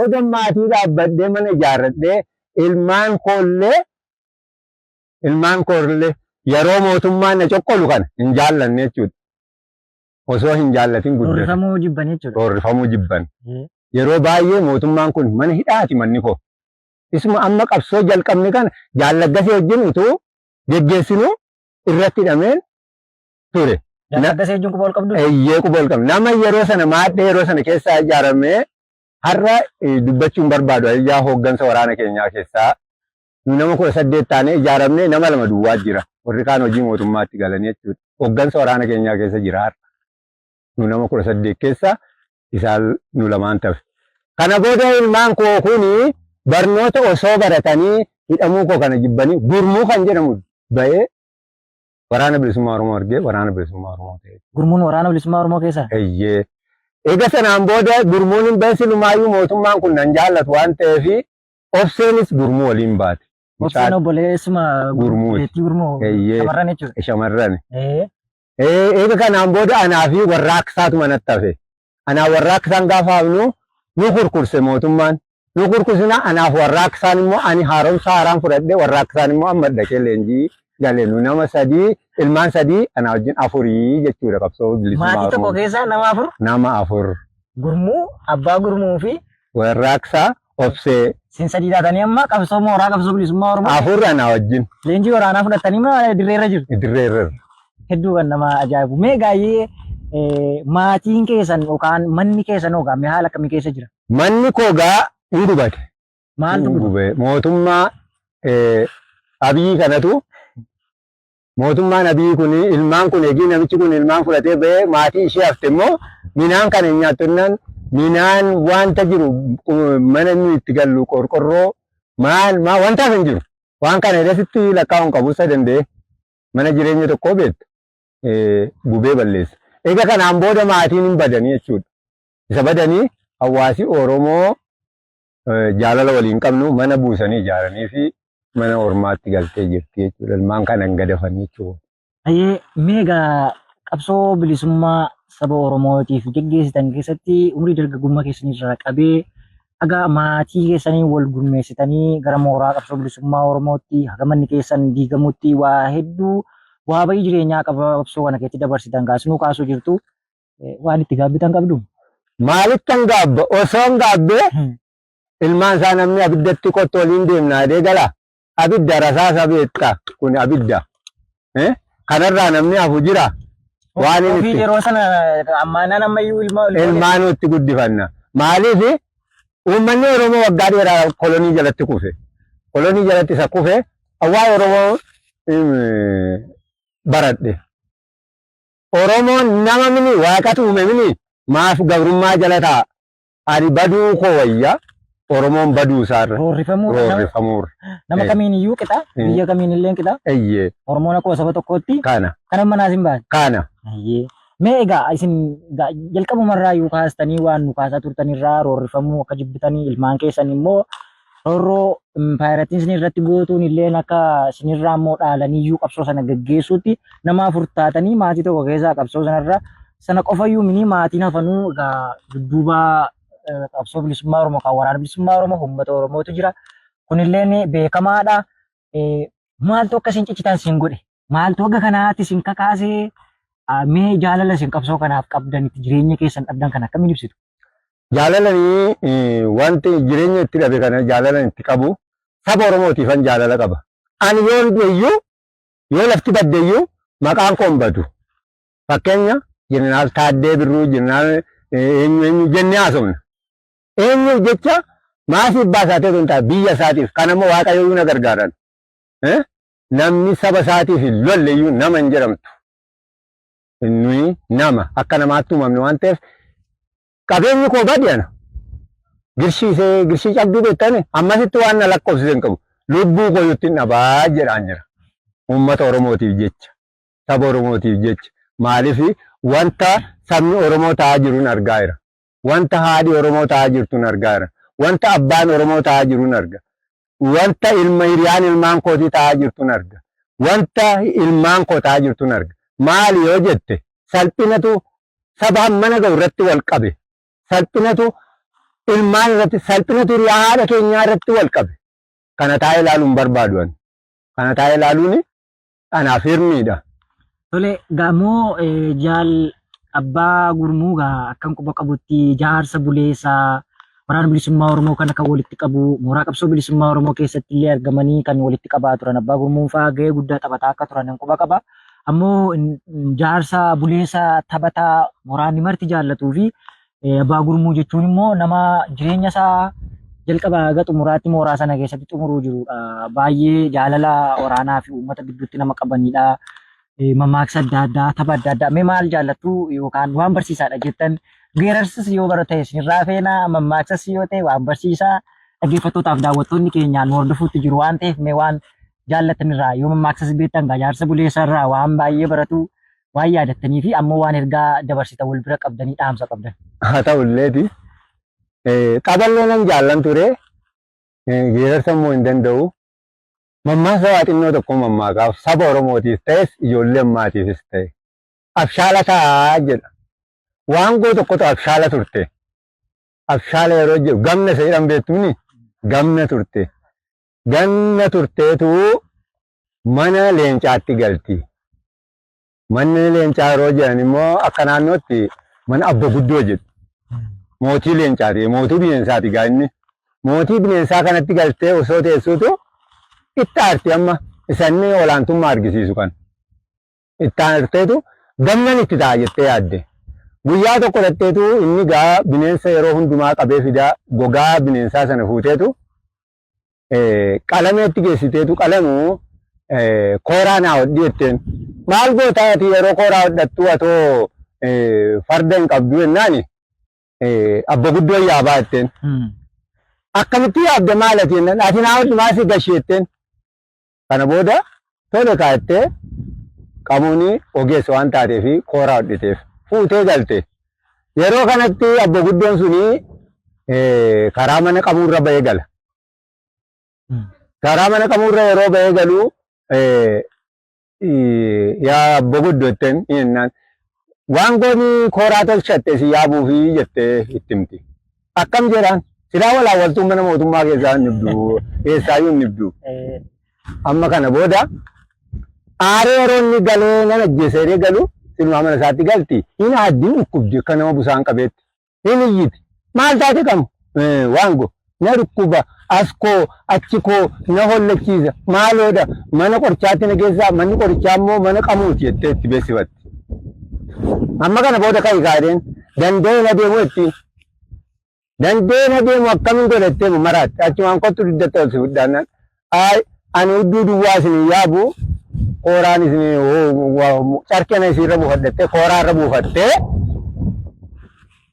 Eegan maatii dhaabbadhee mana ijaarradhee ilmaan koollee ilmaan koollee yeroo mootummaan na coqqolu kana hin jaallanne jechuudha. Osoo hin jaallatin guddate. Roorrifamuu jibban jechuudha. Roorrifamuu jibban. Yeroo baay'ee mootummaan kun mana hidhaati manni koo. Isuma amma qabsoo jalqabne kana jaallaggasee wajjin utuu geggeessinuu irratti hidhameen ture. Jaallaggasee wajjin quba ol qabdu? Eeyyee quba ol qabna. Nama yeroo sana maadhee yeroo sana keessaa ijaaramee har'a dubbachuu hin barbaadu ajajaa hooggansa waraana keenyaa keessaa nu nama 18 taanee ijaaramnee nama 2 duwwaa jira. Warri kaan hojii mootummaatti galanii jechuudha. Hooggansa waraana keenyaa keessa jira har'a. Nu nama 18 keessaa isaan nu lamaan tafe. Kana booda ilmaan koo kuni barnoota osoo baratanii hidhamuu koo kana jibbanii gurmuu kan jedhamu ba'ee waraana bilisummaa Oromoo argee waraana bilisummaa Oromoo ta'e. Gurmuun waraana bilisummaa Oromoo keessaa? Eeyyee. Eega sanaan booda gurmuun hin ba'e silumaayyuu mootummaan kun nan jaallatu waan ta'eef obseenis gurmuu waliin baate. Obseen obboleessuma Gurmuuti. Beettii Gurmuu Eeyyee. shamarran jechuudha. Shamarran. Ee. Eega kanaan booda anaa fi warraaqsaatu manatti hafe. Anaa warraaqsaan gaafa hafnu nu kurkurse mootummaan. Nu kurkursina anaaf warraaqsaan immoo ani haaromsa haaraan fudhadhe warraaqsaan immoo amma dhaqee leenjii gale nu nama 3 ilmaan 3 anaa wajjin afurii jechuudha qabsoo bilisummaa Maatii tokko Oromoo. keessaa nama 4? Nama 4. Gurmuu, abbaa Gurmuu fi Warraaqsaa Obsee. Isin 3 taatanii amma qabsoo mooraa qabsoo bilisummaa Oromoo. 4 anaa wajjin. Leenjii waraanaa fudhattanii maa dirreerra jiru? Dirreerra. Hedduu kan nama ajaa'ibu. Mee gaayyee maatiin keessan yookaan manni keessan yookaan mee haala akkamii keessa jira? Manni koo gaa hin gubate. Maaltu Hin gube? gube. Mootummaa Abiyyi kanatu mootummaan Abiyyi kun ilmaan kun eegii namichi kun ilmaan fudhatee ba'ee maatii ishee hafte immoo minaan kana hin nyaattu jennaan minaan wanta jiru mana inni itti gallu qorqorroo maal maa wanta hafe hin jiru. Waan kana irratti lakkaa'uun qabu isa danda'e mana jireenya tokkoo beektu gubee balleessa. Egaa kanaan booda maatiin hin badanii jechuudha. Isa badanii hawaasi Oromoo jaalala waliin qabnu mana buusanii ijaaranii fi mana ormaatti galtee jirti jechuudha. Ilmaan kana hin gadafanii jechuudha. Hayyee mee egaa qabsoo bilisummaa saba Oromootiif geggeessitan keessatti umrii dargaggummaa keessanii irraa qabee haga maatii keessanii wal gurmeessitanii gara mooraa qabsoo bilisummaa Oromootti haga manni keessan diigamutti waa hedduu bu'aa ba'ii jireenyaa qabsoo kana keessatti dabarsitan kaasnuu kaasuu jirtu. Waan itti gaabbitan qabdu? Maalittan gaabba? Osoon gaabbee ilmaan isaa namni abiddatti kottu waliin deemna jedhee gala. Abidda rasaasa beekta kun abidda. Kanarraa namni hafu jira. Waan inni itti yeroo sana ammaanaan ammayyuu ilma ilmaanuu itti guddifanna. Maaliif uummanni Oromoo waggaa dheeraa kolonii jalatti kufe. Kolonii jalatti isa kufe waa'ee Oromoo baradhe. Oromoon nama mini waaqatu uume mini maaf gabrummaa jala taa'a? Ani baduu koo wayya Oromoon baduu isaarra. Roorrifamuu irra nama, Roorrifamuurra. nama kamiin iyyuu qixa, biyya kamiin illee qixa. Eyyee. Oromoon akkuma saba tokkootti Kana. kana manaas hin baane. Kana. Eyyee. Mee egaa isin egaa jalqabumarraa iyyuu kaastanii waan nu kaasaa turtanirraa roorrifamuu akka jibbitanii ilmaan keessan immoo Roorroo impaayerattiin isin irratti gootuun illeen akka isinirraa immoo dhaalaniyyuu qabsoo sana gaggeessuutti nama 4 taatanii maatii tokko keessaa qabsoo sanarra sana qofayyuu minii maatiin hafanuu egaa dudduuba qabsoo bilisummaa Oromoo kan waraana bilisummaa Oromoo uummata Oromootu jira. Kunilleen beekamaadha. Maaltu akka isin ciccitan isin godhe? Maaltu haga kanaatti isin kakaasee? Mee jaalala isin qabsoo kanaaf qabdan itti jireenya keessan dhabdan kana akkamiin ibsitu? Jaalalani wanti jireenya itti dhabe kana jaalalan itti qabu saba Oromootiifan jaalala qaba. Ani yoon du'e iyyuu yoo lafti badde iyyuu maqaan koo hin badu. Fakkeenya Jeneraal Taaddee Birruu, Jeneraal eenyu eenyu jennee haasofna. Eenyuuf jecha maasii abbaa isaatii osoo hin taane biyya isaatiif kan ammoo Waaqayyo iyyuu na gargaaran. Namni saba isaatiif hin lolle iyyuu nama hin jedhamtu. Nuyi nama akka namaatti uumamne waan ta'eef qabeenyi koo bade ana. Girshii isee girshii cabduu beektani ammasitti waan na lakkoofsise hin qabu. Lubbuu koo iyyuu ittiin dhabaa jedhaan jira. Uummata Oromootiif jecha saba Oromootiif jecha maaliif wanta sabni Oromoo ta'aa jiruun argaa jira. Wanta haadhi Oromoo ta'aa jirtuun argaa jira. Wanta abbaan Oromoo ta'aa jiruun arga. Wanta ilma hiriyaan ilmaan kootii ta'aa jirtuun arga. Wanta ilmaan koo ta'aa jirtuun arga. Maali yoo jette salphinatu saba hammana ga'u irratti wal qabe. Salphinatu Ilmaan irratti salphina turii haadha keenyaa irratti wal qabe. Kana taa'ee ilaaluun hin barbaadu ani. Kana taa'ee ilaaluun anaaf hirmiidha. Tole gaammoo jaal abbaa gurmuu gaa akkan quba qabutti jaarsa buleessaa waraana bilisummaa Oromoo kana kan walitti qabu mooraa qabsoo bilisummaa Oromoo keessatti illee argamanii kan walitti qabaa turan abbaa gurmuun fa'aa gahee guddaa taphataa akka turan nan quba qaba. Ammoo jaarsa buleessa taphataa mooraanni marti jaallatuu fi Abbaa Gurmuu jechuun immoo nama jireenya isaa jalqaba haga xumuraatti mooraa sana keessatti xumuruu jirudha. Baay'ee jaalala waraanaa fi uummata gidduutti nama qabanidha. Mammaaksa adda addaa, tapha adda addaa. Mee maal jaallattu yookaan waan barsiisaadha jettan geerarsis yoo bara ta'e isinirraa feena, mammaaksas yoo ta'e waan barsiisaa dhaggeeffattootaaf daawwattoonni keenyaan hordofuutti jiru waan ta'eef mee waan jaallattanirraa yoo mammaaksas beektan gaa jaarsa buleessarraa waan baay'ee baratu waan yaadattanii fi ammoo waan ergaa dabarsitan wal bira qabdanii dhaamsa qabdan. Haa ta'u illeeti. Taphallee nan jaallan ture. Geerarsa immoo hin danda'u. Mammaaksa waa xinnoo tokko mammaakaaf saba Oromootiif ta'es ijoollee ammaatiifis ta'e. Abshaala ta'a jedha. Waangoo tokkotu abshaala turte. Abshaala yeroo jedhu gamna isa jedhan beektumni gamna turte. Ganna turteetu mana leencaatti galti. Manni leencaa yeroo jedhan immoo akka naannootti mana abba guddoo jedhu. Mootii leencaati. Mootii bineensaati gaa inni. Mootii bineensaa kanatti galtee osoo teessuutu itti aarti amma isa inni olaantummaa argisiisu kan. Itti aarteetu gamnan itti ta'a jettee yaadde. Guyyaa tokko dhatteetu inni gaa bineensa yeroo hundumaa qabee fidaa gogaa bineensaa sana fuuteetu qalameetti geessiteetu qalamu kooraa naa hodhi jetteen. Maal gootaa ati yeroo kooraa hodhattu atoo farda hin qabdu jennaani abba guddoo yaabaa jetteen. Akkamitti yaabda maal ati jennaan ati naa hodhi maal si gashi jetteen. Kana booda tole kaattee qamuuni ogeessa waan taateef kooraa hodhiteef fuutee galte. Yeroo kanatti abbo guddoon suni karaa mana qamuurra bahee gala. Karaa mana qamuurra yeroo bahee galu yaa abbo guddoo jetteen jennaan waan gooni kooraa tolchatte si yaabuufi jettee itti himti. Akkam jedhaan silaa walaawwaltuun mana mootummaa keessaa hin dhibdu eessaayyuu hin dhibdu. Amma kana booda aaree yeroo inni galee nan ajjeesa jedhee galu silumaa mana isaatti galti. Hin aaddi hin dhukkubdi akka nama busaan qabeetti. Hin iyyiti. Maal taate qamu? Waango na dhukkuba as koo achi koo na hollachiisa maaloodha mana qorichaatti na geessaa manni qorichaa immoo mana qamuuti jettee itti beeksifatti. Amma kana booda ka'i kaadheen danda'ee na deemu jettiin. Danda'ee na deemu akkamiin godha jettee maraatti achumaan kottu dugdatti ol si fudhaannaan ayi ani hudduu duwwaa isin hin yaabu kooraan isin carqee na isiirra buufadhattee kooraa irra buufattee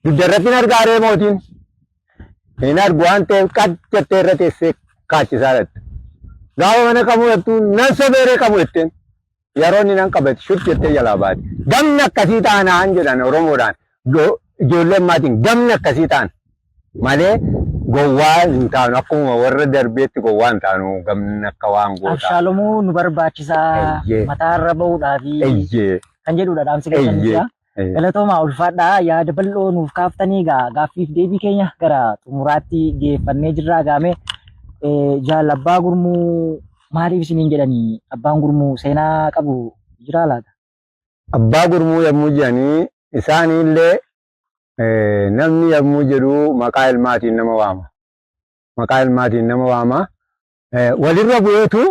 dugda irratti hin argaaree mootiin. Hin argu waan ta'eef qad jettee irra teessee kaachisaa dhatte. Gaafa mana qabuu jettu nan sobeeree qabu jetteen. Yeroo inni nan qabate shut jettee jalaa baate. Gamni akkasii taanaan jedhan Oromoodhaan. Ijoollee ammaatiin gamni akkasii ta'an malee gowwaa hin taanu akkuma warra darbeetti gowwaa hin taanu gamni akka waan gootaa. Abshaalomuu nu barbaachisaa Eeyyee. mataarra bahuudhaafi Eeyyee. kan jedhudha dhaamsi keessan Eeyyee. ibsa. Galatoomaa ulfaadhaa yaada bal'oo nuuf kaaftanii egaa gaaffiif deebii keenya gara xumuraatti geeffannee jirraa gaame jaal abbaa gurmuu maaliif isiniin jedhanii abbaan gurmuu seenaa qabu jiraa laata? Abbaa gurmuu yommuu jedhanii isaaniillee namni yommuu jedhu maqaa ilmaatiin nama waama. Maqaa ilmaatiin nama waama. Walirra bu'eetu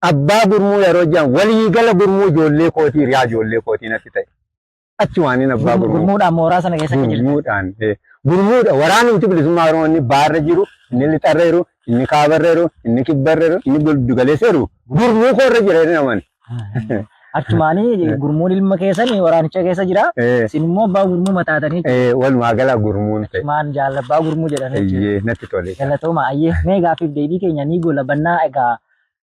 abbaa gurmuu yeroo jedhan waliigala gurmuu ijoollee kootii hiriyaa ijoollee kootii natti ta'e. Achi waan abbaa gurmuu. Gurmuudhaan mooraa sana keessa akka jirtan. Gurmuudhaan. Gurmuudha waraanni miti bilisummaa Oromoo inni baarra jiru, inni lixarra jiru, inni kaabarra jiru, inni kibbarra jiru, inni giddu galeessa jiru gurmuu koorra jira jedhee naman. Achumaanii gurmuun ilma keessan waraanicha keessa jira. Isin immoo abbaa gurmuu mataatanii Walumaa gala gurmuun ta'e. Achumaan jaal abbaa gurmuu jedhanii jechuudha. Eeyyee natti tole. Galatooma ayyee mee gaaffiif deebii keenya ni goolabannaa egaa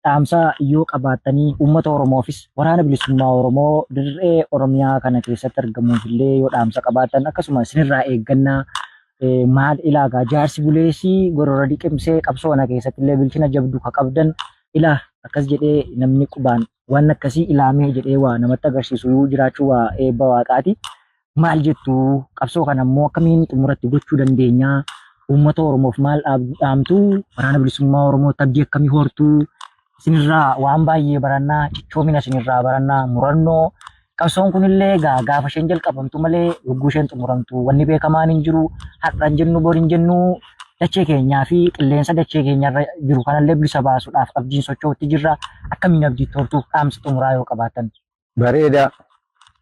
dhaamsa yoo qabaattanii uummata Oromoofis waraana bilisummaa Oromoo dirree Oromiyaa kana keessatti argamuuf illee yoo dhaamsa qabaattan akkasuma isinirraa eeggannaa maal ilaagaa jaarsi buleessi gorora liqimsee qabsoo kana keessatti illee bilchina jabdu ka qabdan ilaa akkas jedhee namni qubaan waan akkasii ilaamee jedhee waa namatti agarsiisu yoo jiraachuu waa eebba waaqaati. Maal jettu qabsoo kana immoo akkamiin xumuratti gochuu dandeenya? Uummata Oromoof maal dhaamtu? Waraana Bilisummaa Oromootti abdii akkamii hortu? Isinirraa waan baay'ee barannaa, cichoomina isinirraa barannaa, murannoo. Qabsoon kunillee egaa gaafa isheen jalqabamtu malee yogguu isheen xumuramtu wanni beekamaan hin jiru. Har'a hin jennu, bor hin jennu, dachee keenyaa fi qilleensa dachee keenyarra jiru kanallee bilisa baasuudhaaf abdiin socho'utti jirra. Akkamiin abdiitti hortuuf dhaamsa xumuraa yoo qabaatan? Bareeda.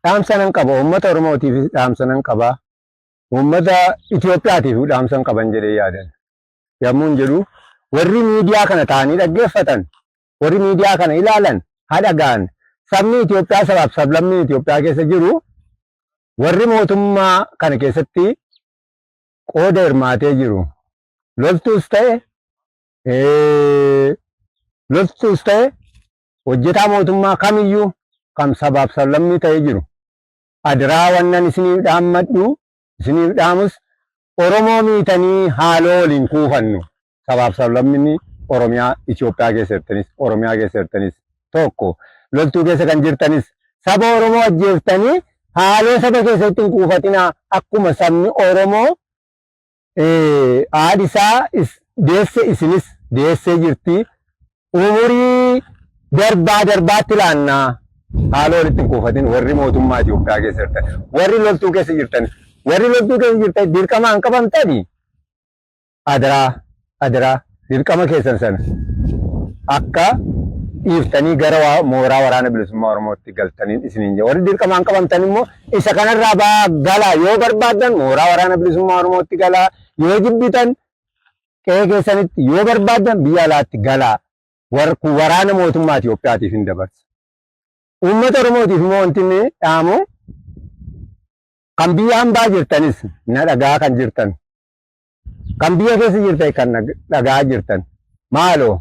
Dhaamsa nan qaba. Uummata Oromootiifis dhaamsa nan qaba. Uummata Itoophiyaatiif dhaamsa hin qaban jedhee yaadan. Yommuun jedhu warri miidiyaa kana ta'anii dhaggeeffatan, warri miidiyaa kana ilaalan haa dhaga'an. Sabni Itoophiyaa sabaaf sablammiin Itoophiyaa keessa jiru warri mootummaa kana keessatti qooda hirmaatee jiru. Loltuus ta'e loltuus ta'e hojjetaa mootummaa kamiyyuu kan sabaaf sablammii ta'ee jiru. Adaraa wannan isiniif dhaammadhu isiniif dhaamus Oromoo miitanii haaloo waliin kuufannu sabaaf sablamminni Oromiyaa Itoophiyaa keessa jirtanis Oromiyaa keessa jirtanis tokko loltuu keessa kan jirtanis saba Oromoo ajjeeftanii haaloo saba keessatti hin kuufatinaa akkuma sabni Oromoo haadhi isaa deesse isinis deessee jirti. Umurii darbaa darbaatti laannaa haala walitti hin kuufatin warri mootummaa Itoophiyaa keessa jirtan warri loltuu keessa jirtan warri loltuu keessa jirtan dirqama hin qabamtani adaraa adaraa dirqama keessan sana akka dhiiftanii gara mooraa waraana bilisummaa Oromootti galtaniin isiniin jedha. Warri dirqamaan qabamtan immoo isa kanarraa ba'aa galaa yoo barbaaddan mooraa waraana bilisummaa Oromootti galaa yoo jibbitan qe'ee keessanitti yoo barbaaddan biyya alaatti galaa. Kun waraana mootummaa Itoophiyaatiif hin dabarsa. Uummata Oromootiif immoo wanti inni dhaamu kan biyya hambaa jirtanis na dhagaa kan jirtan Kan biyya keessa jirtan kan dhaga'aa jirtan maaloo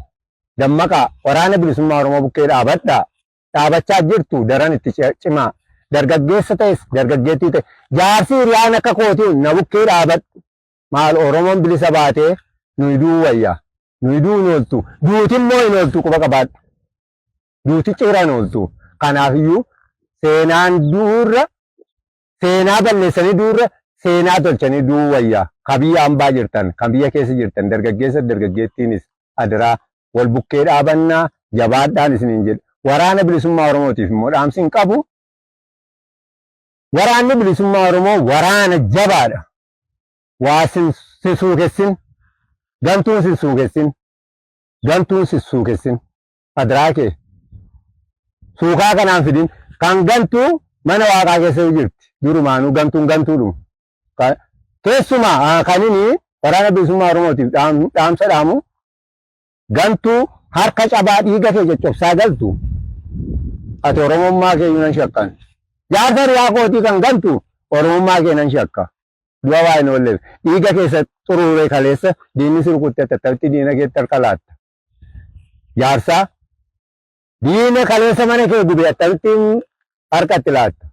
dammaqaa waraana bilisummaa Oromoo bukkee dhaabadhaa. Dhaabachaa jirtu daran itti cimaa. Dargaggeessa ta'es dargaggeettii ta'e jaarsi hiriyaan akka kootii na bukkee dhaabadhu. Maal Oromoon bilisa baatee nuyi du'uu wayya. Nuyi du'uu hin ooltu. Duuti immoo hin ooltu quba qabaadhu. Duuti cira hin ooltu. Kanaafiyyuu seenaan du'uurra Seenaa balleessanii du'uurra seenaa tolchanii du'uu wayya. Ka biyya ambaa jirtan, kan biyya keessa jirtan, dargaggeessas dargaggeettiinis adaraa wal bukkee dhaabannaa jabaadhaan isiniin jedha. Waraana Bilisummaa Oromootiif immoo dhaamsi hin qabu. Waraanni Bilisummaa Oromoo waraana jabaadha. Waa sin sin suukessin. Gantuun sin suukessin. Gantuun sin suukessin. Adaraa kee. Suukaa kanaan fidin. Kan gantuu mana waaqaa keessa jirti. Durumaanuu gantuun gantuudhuma. Keessumaa kan inni waraana bilisummaa Oromootiif dhaamsa dhaamu gantuu harka cabaa dhiiga kee coccobsaa galtu ati Oromummaa kee nan shakkan. Jaarsa riyaa kootii kan gantu Oromummaa kee nan shakka. Du'a waa hin oolleef dhiiga keessa xuruuree kaleessa diinni si rukutte tattatti diina keetti harka laatta. Jaarsaa diina kaleessa mana kee gube akkamittiin harkatti laatta.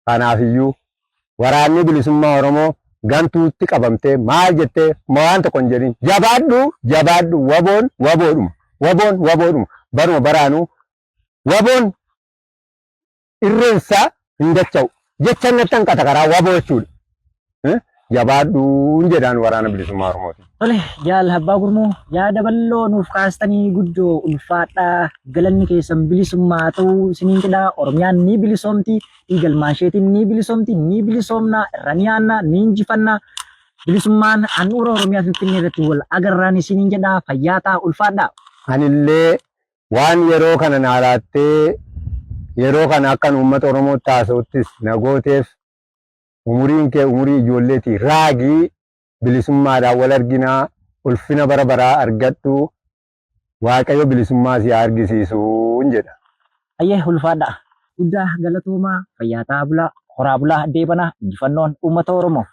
Kanaafiyyuu waraanni bilisummaa Oromoo gantuutti qabamtee maal jettee waan tokko hin jedhin jabaadhu jabaadhu waboon waboodhuma waboon waboodhuma baruma baraanuu waboon irreensaa hin dacha'u jecha natti hanqata karaa waboo jechuudha. Jabaadhuun jedhaan waraana bilisummaa Oromooti. Tole jaal Abbaa Gurmuu yaada bal'oo nuuf kaastanii guddoo ulfaadhaa galanni keessan bilisummaa ta'uu isiniin jedha Oromiyaan ni bilisoomti dhiiga ilmaan isheetiin ni bilisoomti ni bilisoomna irra ni aanna ni injifanna bilisummaan handhuura Oromiyaa Finfinnee irratti wal agarraan isiniin jedha fayyaa ta'a ulfaadhaa. Anillee Waan yeroo kana naa laattee yeroo kana akkan uummata Oromootti haasa'uttis na gooteef umuriin kee umurii ijoolleetii raagii bilisummaadhaan wal arginaa ulfina bara baraa argadhu Waaqayyo bilisummaa si haa argisiisuun jedha. Hayyee ulfaadhaa. Guddaa galatoomaa fayyaa ta'aa bulaa horaa bulaa deebanaa injifannoon uummata Oromoof.